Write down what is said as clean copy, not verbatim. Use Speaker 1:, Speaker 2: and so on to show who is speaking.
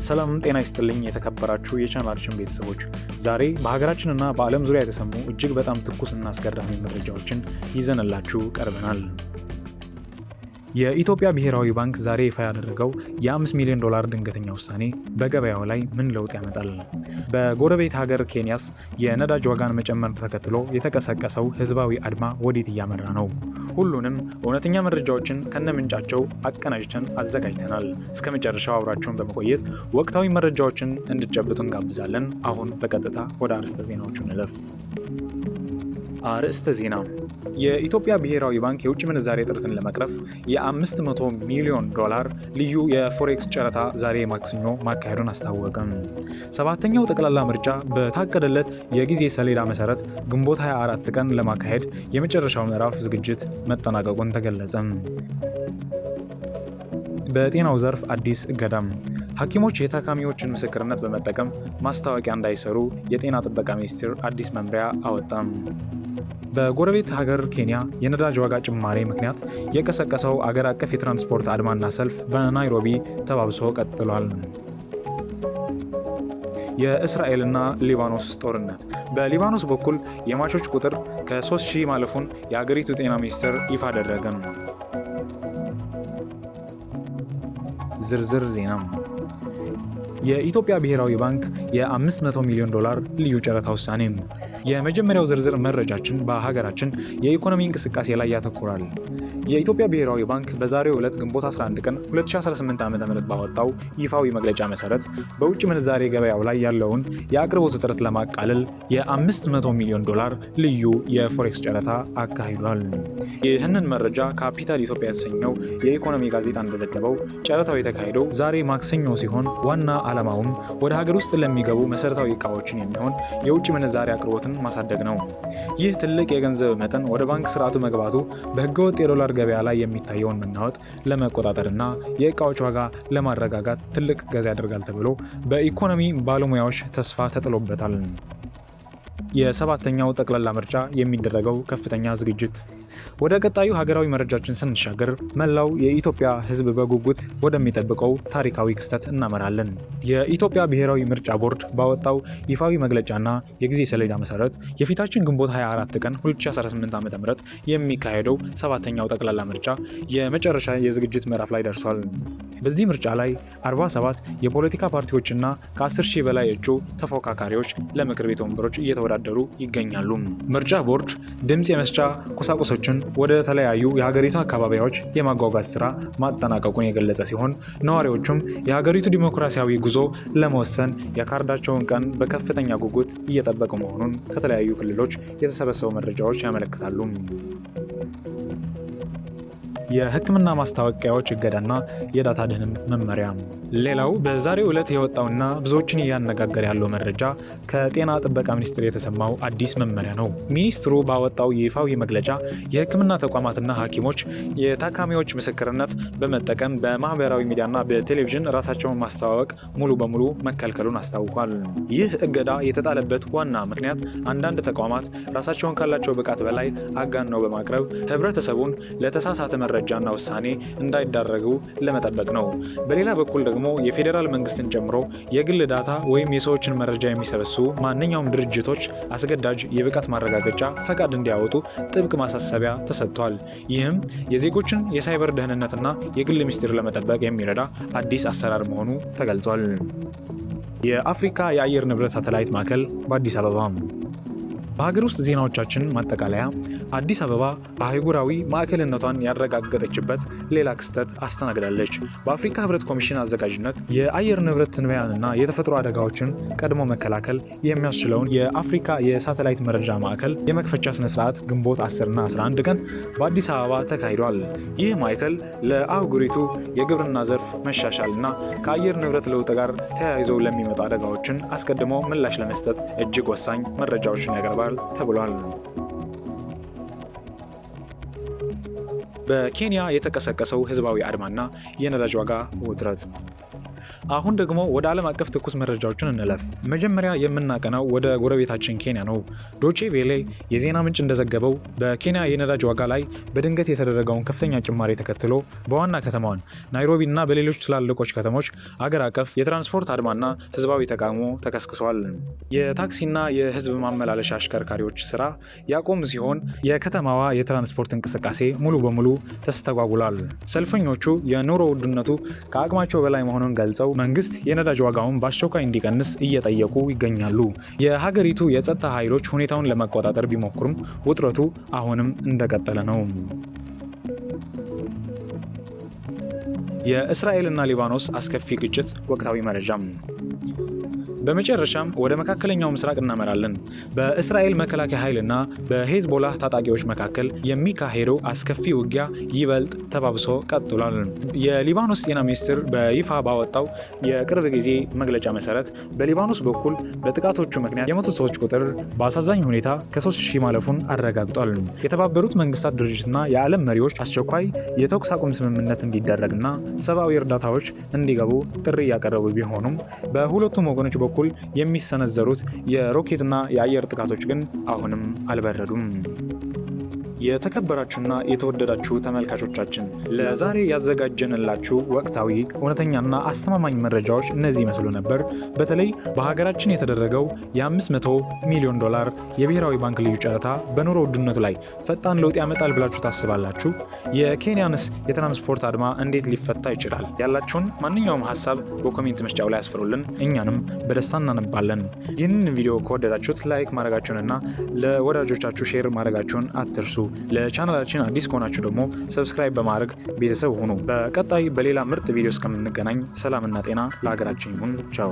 Speaker 1: ሰላም ጤና ይስጥልኝ የተከበራችሁ የቻናላችን ቤተሰቦች፣ ዛሬ በሀገራችንና በዓለም ዙሪያ የተሰሙ እጅግ በጣም ትኩስና አስገራሚ መረጃዎችን ይዘንላችሁ ቀርበናል። የኢትዮጵያ ብሔራዊ ባንክ ዛሬ ይፋ ያደረገው የ5 ሚሊዮን ዶላር ድንገተኛ ውሳኔ በገበያው ላይ ምን ለውጥ ያመጣል? በጎረቤት ሀገር ኬንያስ የነዳጅ ዋጋን መጨመር ተከትሎ የተቀሰቀሰው ህዝባዊ አድማ ወዴት እያመራ ነው? ሁሉንም እውነተኛ መረጃዎችን ከነምንጫቸው አቀናጅተን አዘጋጅተናል። እስከ መጨረሻው አብራችሁን በመቆየት ወቅታዊ መረጃዎችን እንድትጨብጡ እንጋብዛለን። አሁን በቀጥታ ወደ አርዕስተ ዜናዎቹ እንለፍ። አርዕስተ ዜና። የኢትዮጵያ ብሔራዊ ባንክ የውጭ ምንዛሬ እጥረትን ለመቅረፍ የ500 ሚሊዮን ዶላር ልዩ የ forex ጨረታ ዛሬ ማክሰኞ ማካሄዱን አስታወቀም። ሰባተኛው ጠቅላላ ምርጫ በታቀደለት የጊዜ ሰሌዳ መሰረት ግንቦት 24 ቀን ለማካሄድ የመጨረሻው ምዕራፍ ዝግጅት መጠናቀቁን ተገለጸ። በጤናው ዘርፍ አዲስ እገዳም፣ ሐኪሞች የታካሚዎችን ምስክርነት በመጠቀም ማስታወቂያ እንዳይሰሩ የጤና ጥበቃ ሚኒስቴር አዲስ መምሪያ አወጣም። በጎረቤት ሀገር ኬንያ የነዳጅ ዋጋ ጭማሪ ምክንያት የቀሰቀሰው አገር አቀፍ የትራንስፖርት አድማና ሰልፍ በናይሮቢ ተባብሶ ቀጥሏል። የእስራኤልና ሊባኖስ ጦርነት፣ በሊባኖስ በኩል የሟቾች ቁጥር ከ3000 ማለፉን የሀገሪቱ ጤና ሚኒስቴር ይፋ አደረገ። ዝርዝር ዜና። የኢትዮጵያ ብሔራዊ ባንክ የ500 ሚሊዮን ዶላር ልዩ ጨረታ ውሳኔ። የመጀመሪያው ዝርዝር መረጃችን በሀገራችን የኢኮኖሚ እንቅስቃሴ ላይ ያተኩራል። የኢትዮጵያ ብሔራዊ ባንክ በዛሬው ዕለት ግንቦት 11 ቀን 2018 ዓ.ም ባወጣው ይፋዊ መግለጫ መሰረት በውጭ ምንዛሬ ገበያው ላይ ያለውን የአቅርቦት እጥረት ለማቃለል የ500 ሚሊዮን ዶላር ልዩ የ forex ጨረታ አካሂዷል። ይህንን መረጃ ካፒታል ኢትዮጵያ የተሰኘው የኢኮኖሚ ጋዜጣ እንደዘገበው ጨረታው የተካሄደው ዛሬ ማክሰኞ ሲሆን ዋና ዓላማውም ወደ ሀገር ውስጥ ለሚገቡ መሰረታዊ እቃዎችን የሚሆን የውጭ ምንዛሬ አቅርቦትን ማሳደግ ነው። ይህ ትልቅ የገንዘብ መጠን ወደ ባንክ ስርዓቱ መግባቱ በህገወጥ የዶላር ገበያ ላይ የሚታየውን መናወጥ ለመቆጣጠርና የእቃዎች ዋጋ ለማረጋጋት ትልቅ እገዛ ያደርጋል ተብሎ በኢኮኖሚ ባለሙያዎች ተስፋ ተጥሎበታል። የሰባተኛው ጠቅላላ ምርጫ የሚደረገው ከፍተኛ ዝግጅት። ወደ ቀጣዩ ሀገራዊ መረጃችን ስንሻገር መላው የኢትዮጵያ ሕዝብ በጉጉት ወደሚጠብቀው ታሪካዊ ክስተት እናመራለን። የኢትዮጵያ ብሔራዊ ምርጫ ቦርድ ባወጣው ይፋዊ መግለጫና የጊዜ ሰሌዳ መሰረት የፊታችን ግንቦት 24 ቀን 2018 ዓ.ም የሚካሄደው ሰባተኛው ጠቅላላ ምርጫ የመጨረሻ የዝግጅት ምዕራፍ ላይ ደርሷል። በዚህ ምርጫ ላይ 47 የፖለቲካ ፓርቲዎችና ከ10 ሺህ በላይ እጩ ተፎካካሪዎች ለምክር ቤት ወንበሮች እየተወዳደሩ ይገኛሉ። ምርጫ ቦርድ ድምፅ የመስጫ ቁሳቁሶችን ወደ ተለያዩ የሀገሪቱ አካባቢዎች የማጓጓዝ ስራ ማጠናቀቁን የገለጸ ሲሆን ነዋሪዎቹም የሀገሪቱ ዲሞክራሲያዊ ጉዞ ለመወሰን የካርዳቸውን ቀን በከፍተኛ ጉጉት እየጠበቁ መሆኑን ከተለያዩ ክልሎች የተሰበሰቡ መረጃዎች ያመለክታሉ። የሕክምና ማስታወቂያዎች እገዳና የ data ደህንነት መመሪያ። ሌላው በዛሬው ዕለት የወጣውና ብዙዎችን እያነጋገረ ያለው መረጃ ከጤና ጥበቃ ሚኒስቴር የተሰማው አዲስ መመሪያ ነው። ሚኒስትሩ ባወጣው ይፋዊ መግለጫ የሕክምና ተቋማትና ሐኪሞች የታካሚዎች ምስክርነት በመጠቀም በማህበራዊ ሚዲያና በቴሌቪዥን ራሳቸውን ማስተዋወቅ ሙሉ በሙሉ መከልከሉን አስታውቋል። ይህ እገዳ የተጣለበት ዋና ምክንያት አንዳንድ ተቋማት ራሳቸውን ካላቸው ብቃት በላይ አጋነው በማቅረብ ህብረተሰቡን ለተሳሳተ መረጃና ውሳኔ እንዳይዳረጉ ለመጠበቅ ነው። በሌላ በኩል ደግሞ የፌዴራል መንግስትን ጨምሮ የግል data ወይም የሰዎችን መረጃ የሚሰበስቡ ማንኛውም ድርጅቶች አስገዳጅ የብቃት ማረጋገጫ ፈቃድ እንዲያወጡ ጥብቅ ማሳሰቢያ ተሰጥቷል። ይህም የዜጎችን የሳይበር ደህንነትና የግል ምስጢር ለመጠበቅ የሚረዳ አዲስ አሰራር መሆኑ ተገልጿል። የአፍሪካ የአየር ንብረት ሳተላይት ማዕከል በአዲስ አበባ። በሀገር ውስጥ ዜናዎቻችን ማጠቃለያ አዲስ አበባ አህጉራዊ ማዕከልነቷን ያረጋገጠችበት ሌላ ክስተት አስተናግዳለች። በአፍሪካ ህብረት ኮሚሽን አዘጋጅነት የአየር ንብረት ትንበያንና የተፈጥሮ አደጋዎችን ቀድሞ መከላከል የሚያስችለውን የአፍሪካ የሳተላይት መረጃ ማዕከል የመክፈቻ ስነስርዓት ግንቦት 10ና 11 ቀን በአዲስ አበባ ተካሂዷል። ይህ ማዕከል ለአህጉሪቱ የግብርና ዘርፍ መሻሻልና ከአየር ንብረት ለውጥ ጋር ተያይዘው ለሚመጡ አደጋዎችን አስቀድሞ ምላሽ ለመስጠት እጅግ ወሳኝ መረጃዎችን ያቀርባል ተብሏል። በኬንያ የተቀሰቀሰው ህዝባዊ አድማና የነዳጅ ዋጋ ውጥረት። አሁን ደግሞ ወደ ዓለም አቀፍ ትኩስ መረጃዎችን እንለፍ። መጀመሪያ የምናቀናው ወደ ጎረቤታችን ኬንያ ነው። ዶቼ ቬሌ የዜና ምንጭ እንደዘገበው በኬንያ የነዳጅ ዋጋ ላይ በድንገት የተደረገውን ከፍተኛ ጭማሪ ተከትሎ በዋና ከተማዋን ናይሮቢ እና በሌሎች ትላልቆች ከተሞች አገር አቀፍ የትራንስፖርት አድማና ህዝባዊ ተቃውሞ ተቀስቅሷል። የታክሲና የህዝብ ማመላለሻ አሽከርካሪዎች ስራ ያቆሙ ሲሆን የከተማዋ የትራንስፖርት እንቅስቃሴ ሙሉ በሙሉ ተስተጓጉሏል። ሰልፈኞቹ የኑሮ ውድነቱ ከአቅማቸው በላይ መሆኑን ገልጸው መንግስት የነዳጅ ዋጋውን በአስቸኳይ እንዲቀንስ እየጠየቁ ይገኛሉ። የሀገሪቱ የጸጥታ ኃይሎች ሁኔታውን ለመቆጣጠር ቢሞክሩም ውጥረቱ አሁንም እንደቀጠለ ነው። የእስራኤልና ሊባኖስ አስከፊ ግጭት ወቅታዊ መረጃም። በመጨረሻም ወደ መካከለኛው ምስራቅ እናመራለን። በእስራኤል መከላከያ ኃይልና በሄዝቦላህ ታጣቂዎች መካከል የሚካሄደው አስከፊ ውጊያ ይበልጥ ተባብሶ ቀጥሏል። የሊባኖስ ጤና ሚኒስቴር በይፋ ባወጣው የቅርብ ጊዜ መግለጫ መሰረት በሊባኖስ በኩል በጥቃቶቹ ምክንያት የሞቱ ሰዎች ቁጥር በአሳዛኝ ሁኔታ ከ3000 ማለፉን አረጋግጧል። የተባበሩት መንግስታት ድርጅትና የዓለም መሪዎች አስቸኳይ የተኩስ አቁም ስምምነት እንዲደረግና ሰብአዊ እርዳታዎች እንዲገቡ ጥሪ እያቀረቡ ቢሆኑም በሁለቱም ወገኖች በኩል የሚሰነዘሩት የሮኬትና የአየር ጥቃቶች ግን አሁንም አልበረዱም። የተከበራችሁና የተወደዳችሁ ተመልካቾቻችን፣ ለዛሬ ያዘጋጀንላችሁ ወቅታዊ፣ እውነተኛና አስተማማኝ መረጃዎች እነዚህ ይመስሉ ነበር። በተለይ በሀገራችን የተደረገው የ500 ሚሊዮን ዶላር የብሔራዊ ባንክ ልዩ ጨረታ በኑሮ ውድነቱ ላይ ፈጣን ለውጥ ያመጣል ብላችሁ ታስባላችሁ? የኬንያንስ የትራንስፖርት አድማ እንዴት ሊፈታ ይችላል? ያላችሁን ማንኛውም ሀሳብ በ comment መስጫው ላይ አስፍሩልን፣ እኛንም በደስታ እናነባለን። ይህንን ቪዲዮ ከወደዳችሁት like ማድረጋችሁንና ለወዳጆቻችሁ share ማድረጋችሁን አትርሱ። ለቻናላችን አዲስ ከሆናችሁ ደግሞ subscribe በማድረግ ቤተሰብ ሁኑ። በቀጣይ በሌላ ምርጥ ቪዲዮ እስከምንገናኝ ሰላምና ጤና ለሀገራችን ይሁን። ቻው።